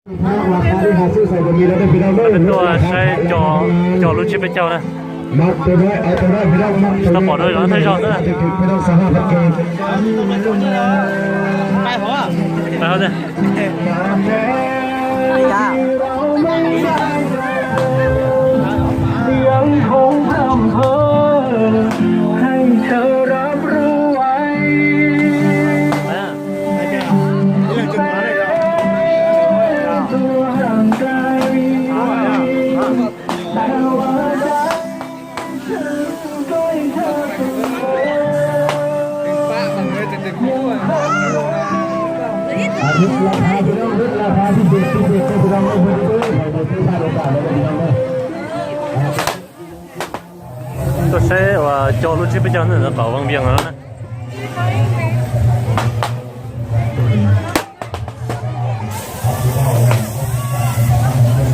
Peb tuaj saib cov lub tsiab peb caug na. Tau pom rau zov thawj zaug xwb na. Tuaj saib uas cov lub tsiab peb caug ntawm qhov Vaj Viam no na.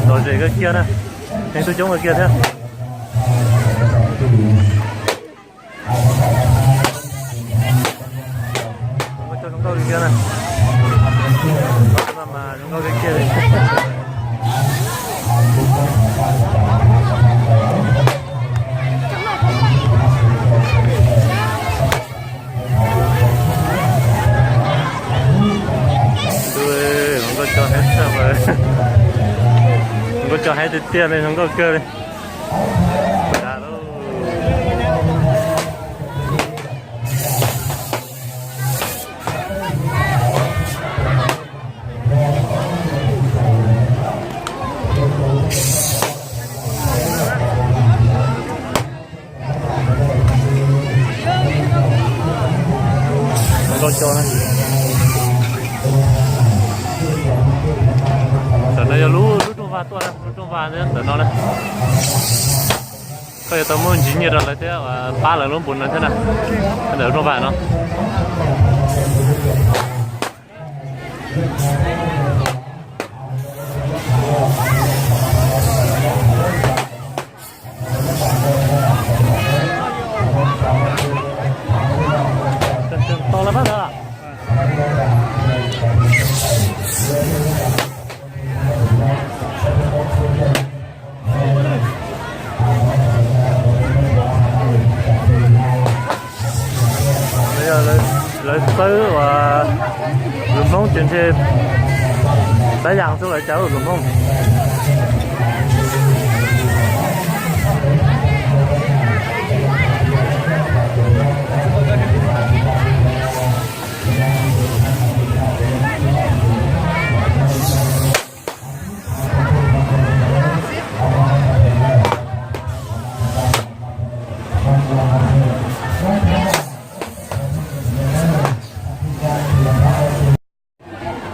Lom zem kawg kiag na, neeg tuaj coob kawg kiag thiab. Zoo nkauj kawg kiag na. Zoo nkauj kawg kiag li. Zoo nkauj cov heev tshaj plaws. Zoo nkauj cov heev tiag tiag li, zoo nkauj kawg li. Zoo nkauj cov na. Ntawm no yog lub, lub rooj vag tuaj na, lub rooj vag ntawm no na. Koj yuav tau muab ntsib nyiaj rau lawv thiab pab lawv lub npus no thiab na. Ntawm lub rooj vag no. Tau lawm pab ntawd. Yog lawv xawb uas lus Hmoob ces ntshe tab yas xwb lawv cas lus Hmoob.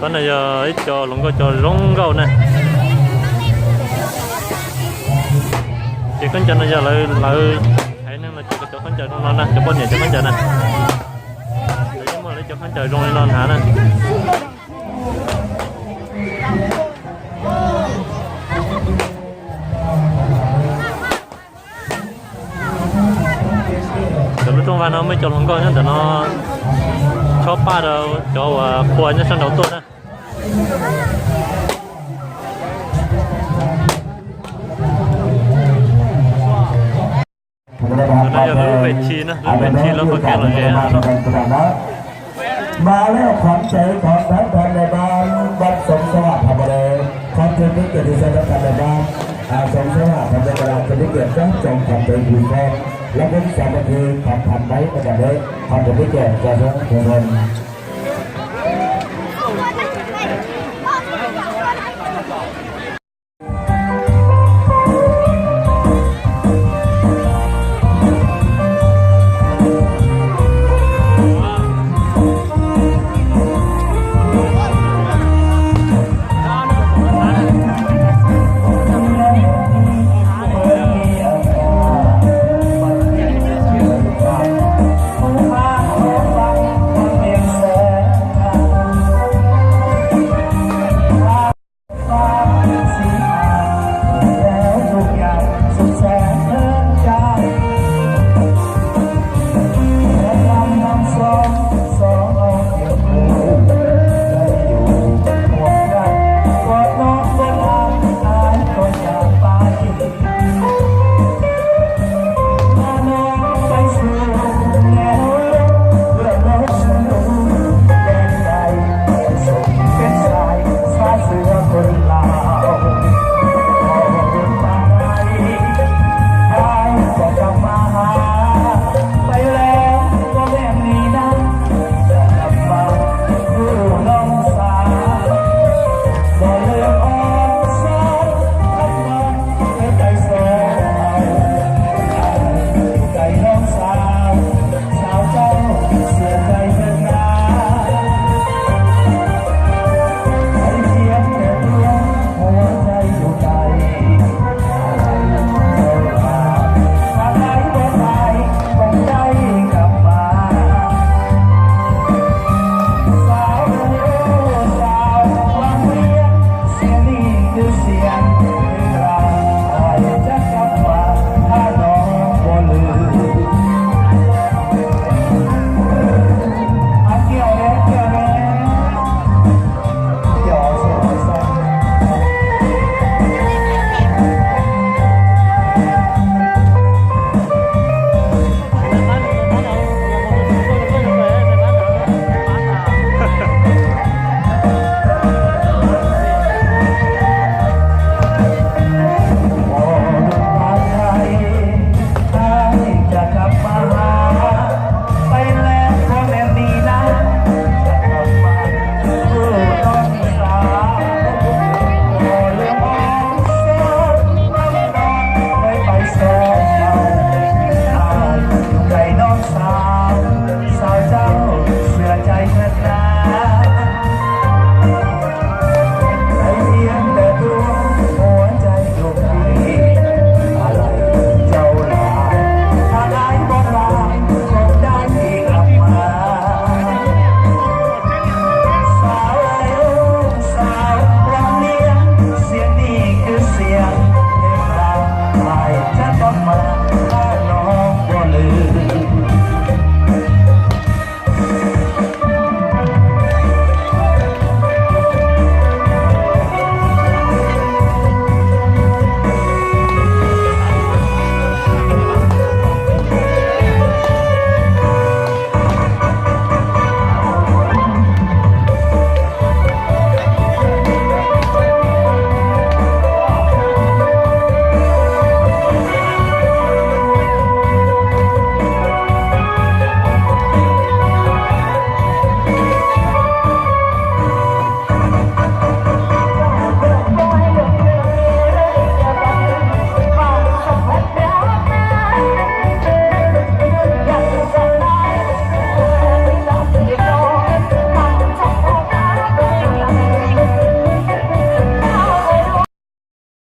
Qhov no yog ib co hluas nkauj cov zoo nkauj na. Ces khaub ncaws no yog lawv, lawv haiv neeg no ces cov khaub ncaws zoo no na, cov poj niam cov khaub ncaws na. Lawv yeej muaj lawv cov khaub ncaws zoo li no hnav na. Cov lub rooj vag no muaj ib co hluas nkauj nyob ntawm no chob paj rau cov uas qhua nyob sab nraud tuaj na. Ntawm no yog lub ves thi na, lub ves thi lawv qhov kev lom zem no. Mà leo khoản chạy khoảng tám trăm lẻ ba, bác sống số hạt thập lệ, không trên tiếng kể thì sẽ tám trăm lẻ ba, à, sống số hạt thập lệ là trên tiếng kể các trong phòng chống rủi ro, lắp ráp sao bất cứ không thành mấy các bạn đấy, không trên tiếng kể cho số thông minh.